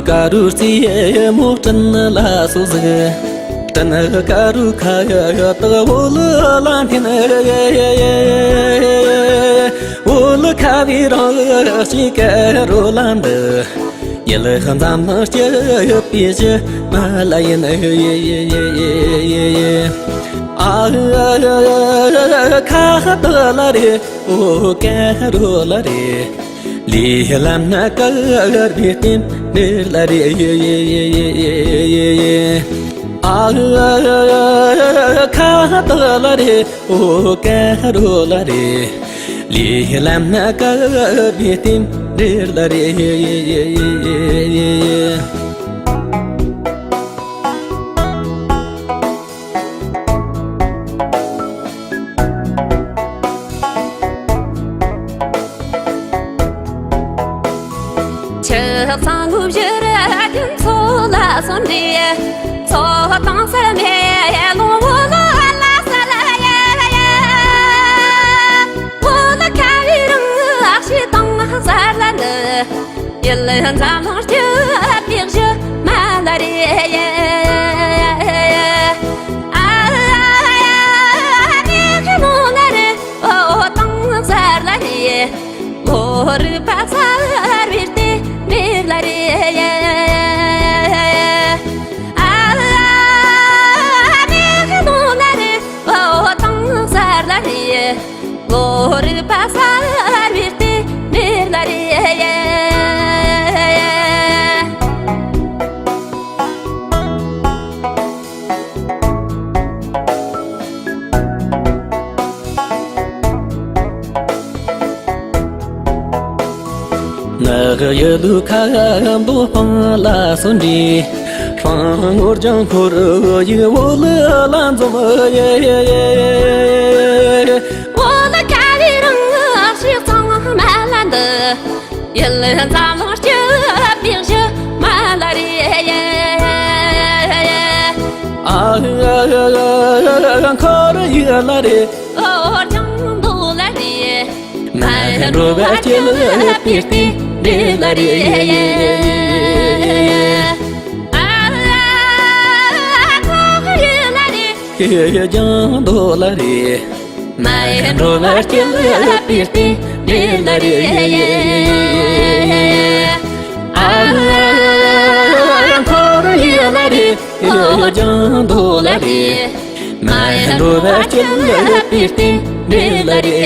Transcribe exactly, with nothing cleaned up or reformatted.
དཀར་རོ་རྩེ་མོ་སྤྲིན་ལ་སོགས་ཟིག་སྤྲིན་དཀར་རོ་ཁ་དག་འོ་ལ་འཐེན། འོ་ལ་ཁ་བའི་རང་ཞིག་དཀར་རོ་ལ་འདི། ཡུལ་འཛམ་གླིང་སྐྱིད་པའི་གཞི་མ་ལ་ཡིན། ཨ་ཁ་དག་ལ་རེ། འོ་དཀར་རོ་ལ་རེ། ལས་ལམ་ན་དཀར་བའི་རྟེན་འབྲེལ་ལ་རེ། ཨ་ཁ་དག་ལ་རེ། འོ་དཀར་རོ་ལ་རེ། ལས་ལམ་ན་དཀར་བའི་རྟེན་འབྲེལ་ལ་རེ། ཆུ་གཙང་ངུ་བཞུར་རྒྱུན་མཚོ་ལ་སོན་རེ། མཚོ་དྭངས་གསལ་མེ་ལོང་འོ་ལ་ལ་ས་ལ་ཡ། འོ་ལ་ཁ་བའི་རང་ཨ་ཤི་དང་གསར་ལ་ནི། ཡུལ་འཛམ་གླིང་སྐྱིད་པའི་གཞི་མ་ལ་རེ། ཨ་ནི་ཁི་མོ་ལ་རེ། འོ་དང་གསར་ལ་རེ། ལོ་རུ་པ་གསར་བའི་རྟེན་འབྲེལ་ལ་རེ། ཨ་ནི་ཁི་མོ་ལ་རེ། འོ་དང་གསར་ལ་རེ། ལོ་རུ་པ་གསར་བའི་རྟེན་འབྲེལ་ལ་རེ། ནགས་ཡུལ་ཁ་མདོ་སྤང་ལ་སོན་རེ། སྤང་ངོར་ལྗང་ཁོར་ཡུག་འོ་ལ་ལ་འཛོམས། འོ་ལ་ཁ་བའི་རང་ཨ་ཤི་གཙང་མ་ལ་འདི། ཡུལ་འཛམ་གླིང་སྐྱིད་པའི་གཞི་མ་ལ་རེ། ཨ་ཁོར་ཡུག་ལ་རེ། འོ་ལྗང་མདོག་ལ་རེ། མ་འགྲོ་བ་སྐྱིད་པའི་རྟེན་འབྲེལ་ལ་རེ། ཨ་ཁོར་ཡུག་ལ་རེ། ལྗང་མདོག་ལ་རེ། མ་འགྲོ་བ་སྐྱིད་པའི་རྟེན་འབྲེལ་ལ་རེ། ཨ་ཁོར་ཡུག་ལ་རེ། ལྗང་མདོག་ལ་རེ། མ་འགྲོ་བ་སྐྱིད་པའི་རྟེན་འབྲེལ་ལ་རེ།